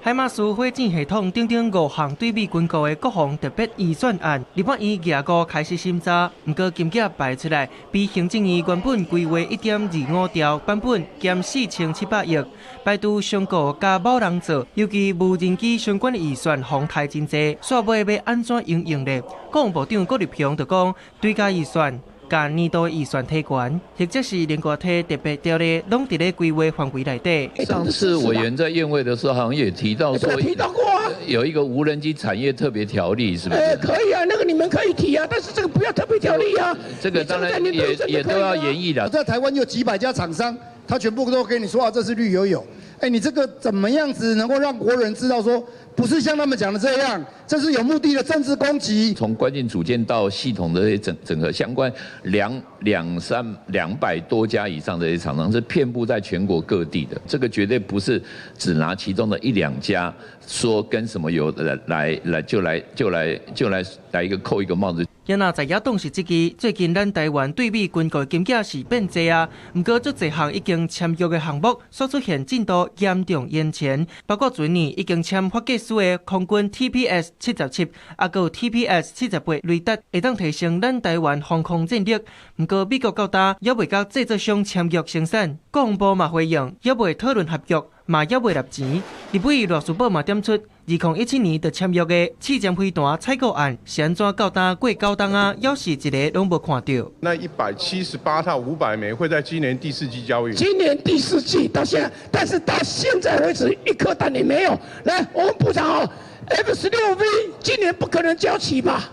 Speaker 13: 海馬斯火箭系統等等五項對美軍購的國防特別預算案，立法院廿五開始審查，毋過金額排出來，比行政院原本規劃1.25兆版本減4700億，排除商購佮某人做，尤其無人機相關的預算予刣真濟，煞尾欲按怎應用咧？國防部長顧立雄就講，追加預算。共年度預算提懸，或者是另外提特別條例，攏佇咧規劃範圍內底。
Speaker 15: 上次委員在院會的時候，好像也提到說，
Speaker 27: 提到過啊，
Speaker 15: 有一個無人機產業特別條例，是不是？
Speaker 27: 欸，可以啊，那個你們可以提啊，但是這個不要特別條例啊。
Speaker 15: 這個當然也都要研議的。
Speaker 28: 在台灣有幾百家廠商，他全部都跟你說啊，這是綠油油。哎，你這個怎麼樣子能夠讓國人知道說，不是像他們講的這樣，這是有目的的政治攻擊。
Speaker 15: 從關鍵組件到系統的這些整合相關兩三200多家以上的這些廠商是遍佈在全國各地的，這個絕對不是只拿其中的一兩家說跟什麼有來來來就來就來就來來一個扣一個帽子。
Speaker 13: 也若在野黨是質疑，最近咱台灣對美軍購金額是變濟啊，毋過足濟項已經簽約的項目，所出現進度嚴重延前，包括前年已經簽發計斯的空軍 TPS 77，抑閣有 TPS 78雷達，會當提升咱台灣防空戰力。毋過美國到今猶未佮製造商簽約生產，國防部嘛回應，猶未討論合約，嘛猶未納錢。立委賴士葆嘛點出，2017年就簽約的試箭飛彈採購案是按怎到今過9冬啊，猶是一个攏無看著。
Speaker 16: 那178套500枚會在今年第四季交運。
Speaker 27: 今年第四季到現在，但是到現在為止一顆彈也沒有。來，我們部長哦，F-16V 今年不可能交齊吧？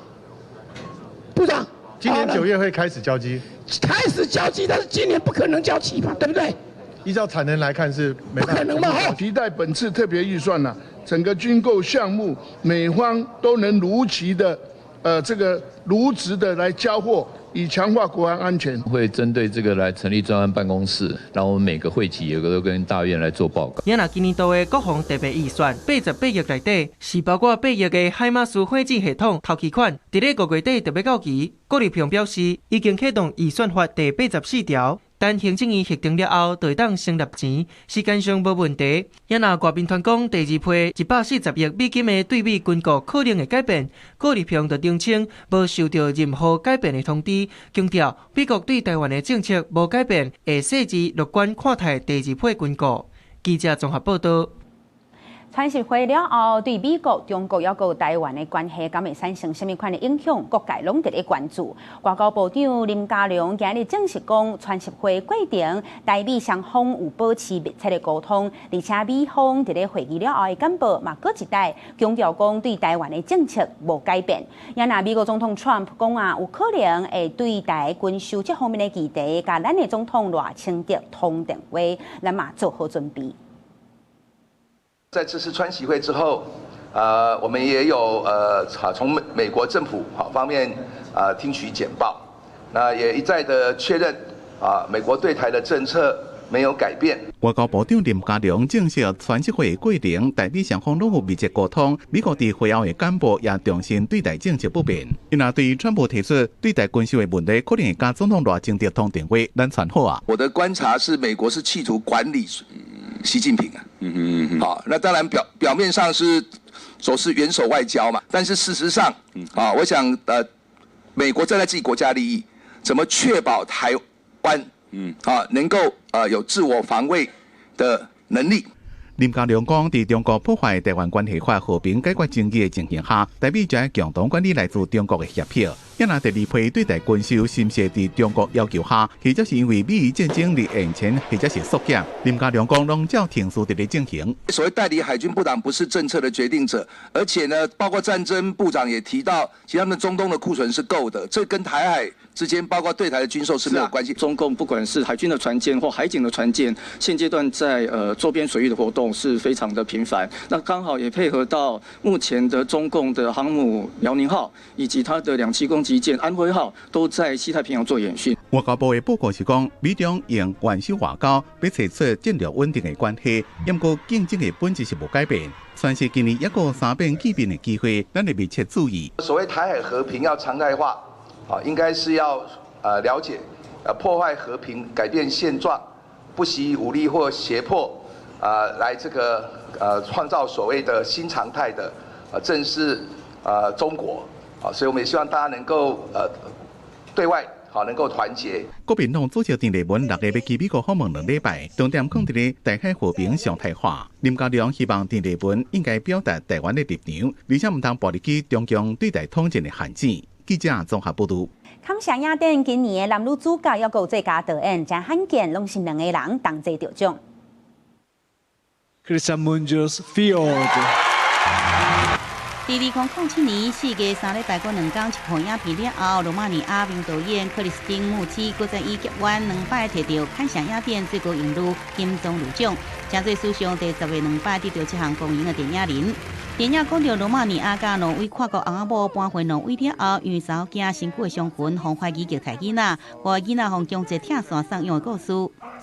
Speaker 27: 部長，
Speaker 16: 今年9月會開始交機。
Speaker 27: 開始交機，但是今年不可能交齊吧？對不對？
Speaker 16: 依照產能來看是
Speaker 27: 沒不可能嘛？
Speaker 17: 期待本次特別預算呢，整個軍購項目美方都能如期的，這個如實的來交貨，以強化國安安全。
Speaker 15: 會針對這個來成立專案辦公室，然後我們每個會期也都跟大院來做報告。
Speaker 13: 也若今年度的國防特別預算88億內底，是包括8億的海馬斯火箭系統頭期款，佇咧5月底就欲到期。郭立平表示，已經啟動預算法第84條。等行政院核定了後，就會當先納錢，時間上無問題。也若外面傳講第二批140億美金的對美軍購可能會改變，郭立平就澄清無收到任何改變的通知，強調美國對台灣的政策無改變，會細緻樂觀看待第二批軍購。記者綜合報道。
Speaker 1: 川習會了後，對美國、中國抑閣台灣的關係，敢會產生啥物款的影響？各界攏佇咧關注。外交部長林佳龍今日證實講，川習會過程台美雙方有保持密切的溝通，而且美方佇咧會議了後的簡報嘛，閣一擺強調講對台灣的政策無改變。也若美國總統川普講啊，有可能會對台軍售這方面的議題，佮咱的總統賴清德通電話，咱嘛做好準備。
Speaker 19: 在這次川習會之後，我們也有從美國政府好方面啊聽取簡報，那也一再的確認啊，美國對台的政策沒有改變。
Speaker 12: 外交部長林佳龍證實，川習會過程，台美雙方攏有密切溝通。美國佇會後的簡報也重申對台政策不變。伊若對川普提出對台軍售的問題，可能會佮總統賴清德通電話，咱傳好啊。
Speaker 19: 我的觀察是，美國是企圖管理習近平啊。好，那當然表面上是說是元首外交嘛，但是事實上，啊，我想美國站在自己國家利益，怎麼確保台灣，啊，能夠有自我防衛的能力。
Speaker 12: 林佳龍講，佇中國破壞台灣關係法和平解決爭議的情形下，台美將共同管理來自中國的脅迫。也若第二批對台軍售是毋是佇中國要求下，或者是因為美伊戰爭而延前，或者是縮減。林佳龍講，攏照程序佇咧進行。
Speaker 19: 所謂代理海軍部長不是政策的決定者，而且呢，包括戰爭部長也提到，其實他們中東的庫存是夠的，這跟台海之間包括對台的軍售是沒有關係。
Speaker 20: 中共不管是海軍的船艦或海警的船艦，現階段在周邊水域的活動是非常的頻繁。那剛好也配合到目前的中共的航母遼寧號以及它的兩棲攻擊艦安徽號都在西太平洋做演訓。
Speaker 12: 外交部的報告是講，美中用元首外交欲揣出戰略穩定的關係，毋過競爭的本質是無改變。算是今年一個三變見面的機會，咱會密切注意。
Speaker 19: 所謂台海和平要常態化，啊，應該是要了解，破壞和平、改變現狀，不惜武力或脅迫，來這個創造所謂的新常態的，正是中國。啊，所以我們也希望大家能夠對外好能夠團結。
Speaker 12: 國民黨主席鄭麗文6月欲去美國訪問2禮拜，重點講佇咧台海和平常態化。林佳龍希望鄭麗文應該表達台灣的立場，而且毋通步入去中共對台統戰的陷阱。記者綜合報導。
Speaker 1: 坎城影展今年的男女主角抑閣有最佳導演，誠罕見，攏是兩个人同齊得獎。
Speaker 2: Christian Munger's Fjord。
Speaker 24: 佇2007年4月3禮拜閣兩工一部影片了後，羅馬尼亞名導演克里斯汀穆基閣再以夾彎兩擺摕著坎城影展最高榮譽金棕櫚獎，成做史上第十个兩擺得著這項光榮的電影人。電影講著羅馬尼亞佮挪威跨國翁仔某搬回挪威了後，因為查某囝身軀的傷痕，予懷疑虐待囡仔，予囡仔予強制拆散送養的故事。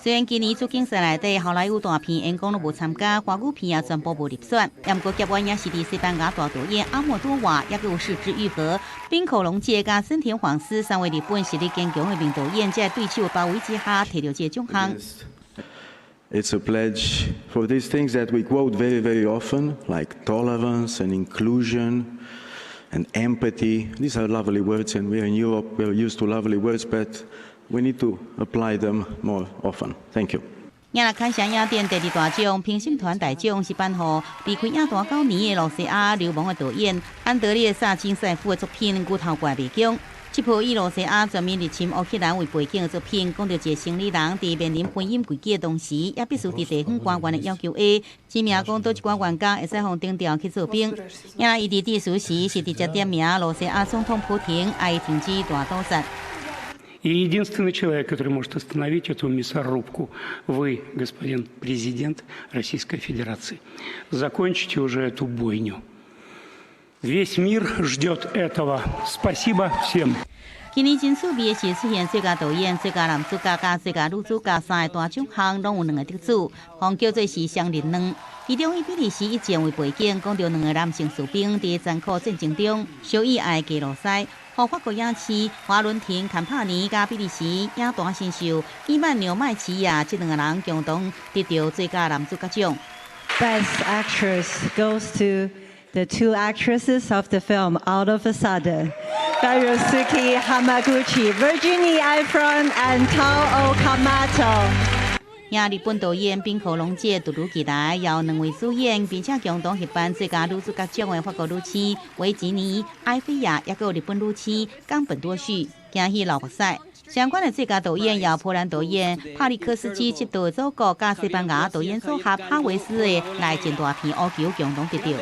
Speaker 24: 雖然今年主競賽內底好萊塢大片員工攏無參加，華語片也全部無入選。毋過夾彎也是佇西班牙大導演阿莫多瓦，抑閣有是枝裕和、濱口龍介佮森田晃司三位日本實力堅強的名導演，在對手包圍之下，摕著這個獎項。
Speaker 3: It's a pledge for these things that we quote very, very often, like tolerance and inclusion and empathy. These are lovely words, and we're in Europe, we're used to lovely words, but we need to apply them more often. Thank you.
Speaker 4: 影若坎城影展第二大奖评审团大奖是颁予离开影坛9年的露西亚流亡的导演安德烈萨金塞夫的作品《牛头怪迷宫》。这部以露西亚全面入侵乌克兰为背景的作品，讲到一个生理人伫面临婚姻危机的同时，也必须伫地方官员的要求下，指名讲佗一寡员工会使予征调去做兵。影伊伫致辞时是直接点名露西亚总统普廷，爱伊停止大屠杀。
Speaker 5: И единственный человек, который может остановить эту мясорубку, вы, господин президент Российской Федерации. Закончите уже эту бойню. Весь мир ждет этого. Спасибо всем.
Speaker 4: 今年真趣味的是，出现最佳导演、最佳男主角、佮最佳女主角三个大奖项，拢有两个得主，予叫做是双刃两。其中以比利时一战为背景，讲著两个男性士兵伫残酷战争中相依爱的加罗西，予法国影星华伦廷·坎帕尼佮比利时影坛新秀伊曼纽麦齐亚这两个人共同得著最佳男主角奖。
Speaker 14: Best Actress goes to the two actresses of the film All of a Sudden, Ryosuke Hamaguchi, Virginie Efron, and Tao Okamoto.
Speaker 4: 影日本导演滨口龙介突如其来，由两位主演，并且共同协颁最佳女主角奖的法国女星维吉尼·埃菲亚，抑阁有日本女星冈本多绪，惊喜流目屎。相关的最佳导演由波兰导演帕利科斯基执导的《祖国》，佮西班牙导演组合哈维斯的《内战大片乌球》共同得著。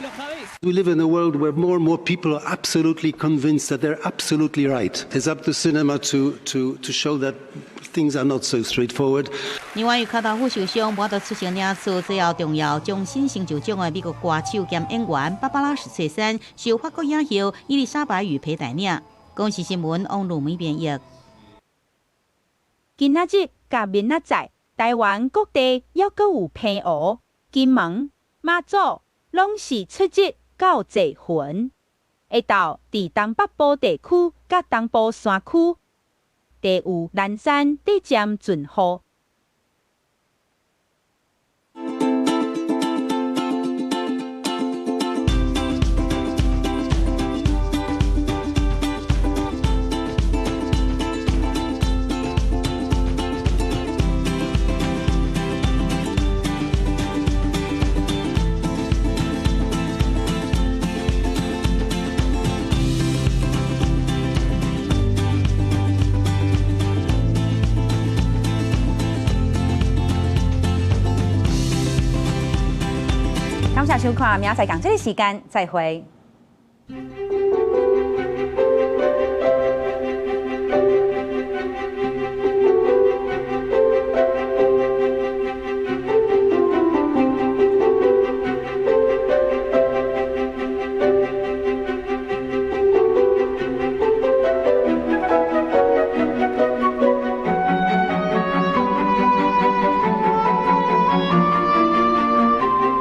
Speaker 21: We live in a world where more and more people are absolutely convinced that they're absolutely right. It's up to cinema to show that things are not so straightforward.
Speaker 4: 另外，由跤頭骨受傷，無法度出席領取最後重要終身成就獎的美國歌手兼演員芭芭拉史翠珊，受法國影后伊麗莎白雨培代領。公視新聞王露梅編譯。
Speaker 1: 今仔日佮明仔載，台灣各地猶閣有澎湖、金門、馬祖，攏是出日到濟雲。下晝佇東北部地區佮東部山區，地有南山底漸陣雨。感謝收看，明仔載仝這个時間再會。